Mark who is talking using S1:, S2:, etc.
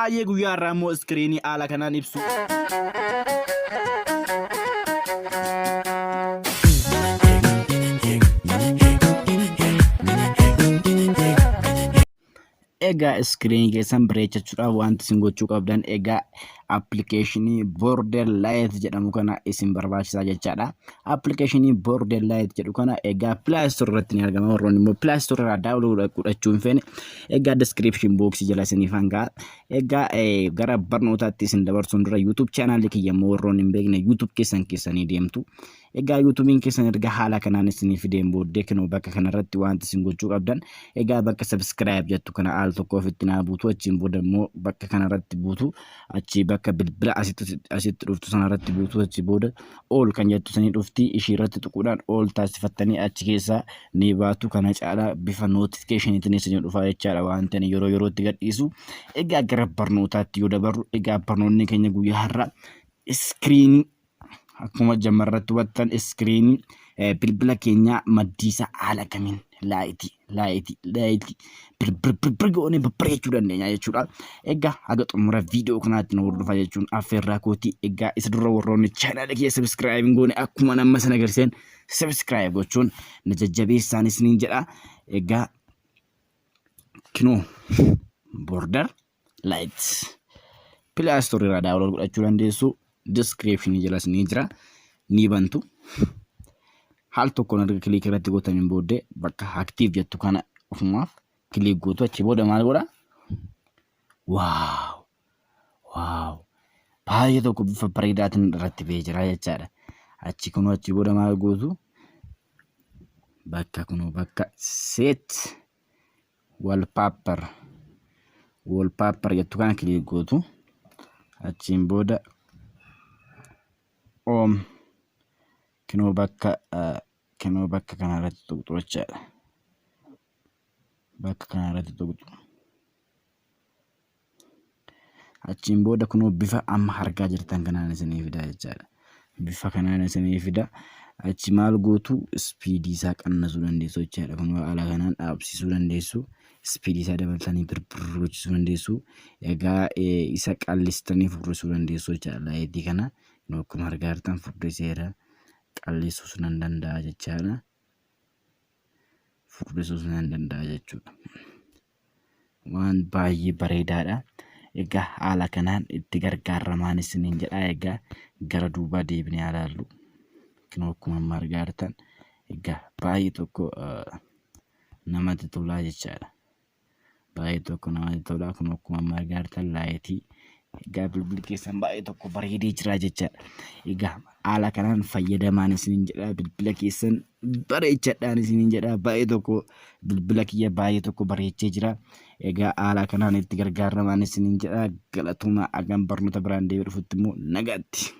S1: Ayyee guyyaa har'aa immoo iskiriinii haala kanaan ibsu. Egaa iskiriinii keessan bareechachuudhaaf wanti isin gochuu qabdan egaa appilikeeshinii Border Light jedhamu kana isin barbaachisaa jechaadha. Appilikeeshinii Border Light jedhu kana egaa Play Store irratti ni argama. Warroonni immoo Play Store irraa download godhachuu hin feene egaa description box jala isiniif hangaa. Egaa gara barnootaatti isin dabarsuun dura YouTube channel kiyya immoo warroonni hin beekne YouTube keessan keessanii deemtu. Egaa YouTube'n keessan erga haala kanaan isinii fideen booddee kinoo bakka kanarratti wanti isin gochuu qabdan egaa bakka subscribe jettu kana al tokko ofitti naa buutu achiin booda immoo bakka kanarratti buutu achii bakka bilbila asitti asitti dhuftu sanarratti buutu achi booda all kan jettu sanii dhufti ishii irratti tuquudhaan all taasifattanii achi keessaa ni baatu kana caalaa bifa notification'itiin isinii dhufaa jechaadha waan ta'an yeroo yerootti gadhiisu. Egaa gara barnootaatti yoo dabarru egaa barnoonni keenya guyyaa har'a iskiriinii Akkuma jammarratti hubattan iskiriinii bilbila keenyaa maddiisaa haala kamiin laayitii laayitii laayitii birbir goonee babbareechuu dandeenya jechuudha. Egaa haga xumura viidiyoo kanaatti nu hordofaa jechuun affeerraa kooti. Egaa isa dura warroonni chaanaala kiyya sabiskiraayib hin goone akkuma amma sana agarsiisan sabiskiraayib gochuun na jajjabeessaan isiniin jedha. Egaa kinoo border light Play Store irraa download godhachuu dandeessu. Description jalas ni jira. Ni bantu. Haal tokkoon erga click irratti gootaniin booddee bakka active jettu kana ofumaaf click gootu achi booda maal godha? Waaw! Waaw! Baay'ee tokko bifa bareedaatiin irratti ba'ee jira jechaadha. Achi kunoo achi booda maal gootu? Bakka kunoo bakka set wallpaper wallpaper jettu kana click gootu achiin booda oom kinoo bakka kinoo bakka kana irratti tuqxu jechaadha. Bakka kana irratti tuqxu. Achiin booda kunoo bifa amma argaa jirtan kanaan isinii fida jechaadha. Bifa kanaan isinii fida. Achi maal gootu ispiidii isaa qannasuu dandeessu jechaadha. Kunoo haala kanaan dhaabsisuu dandeessu. Ispiidii isaa dabaltanii birbirr gochisuu dandeessu. Egaa isa qallistanii furrisuu dandeessu jechaadha. Laayitii kana kunoo akkuma argaa jirtan furdiseera. Qallisuus nan danda'a jechaadha. Furdisuus nan danda'a jechuudha. Waan baay'ee bareedaadha. Egaa haala kanaan itti gargaaramaan isiniin jedha. Egaa gara duubaa deebinee haa ilaallu. Kunoo akkuma amma argaa jirtan egaa baay'ee tokko namatti tolaa jechaadha. Baay'ee tokko namatti tola. Kun akkuma amma argaa jirtan laayitii. Egaa bilbilli keessan baay'ee tokko bareedee jira jechaadha. Egaa haala kanaan fayyadamaan isiniin jedha. Bilbila keessan bareechadhaan isiniin jedha. Baay'ee tokko bilbila kiyya baay'ee tokko bareechee jira. Egaa haala kanaan itti gargaaramaan isiniin jedha. Galatoomaa hagam barnoota biraan deebi'ee dhufutti immoo nagaatti.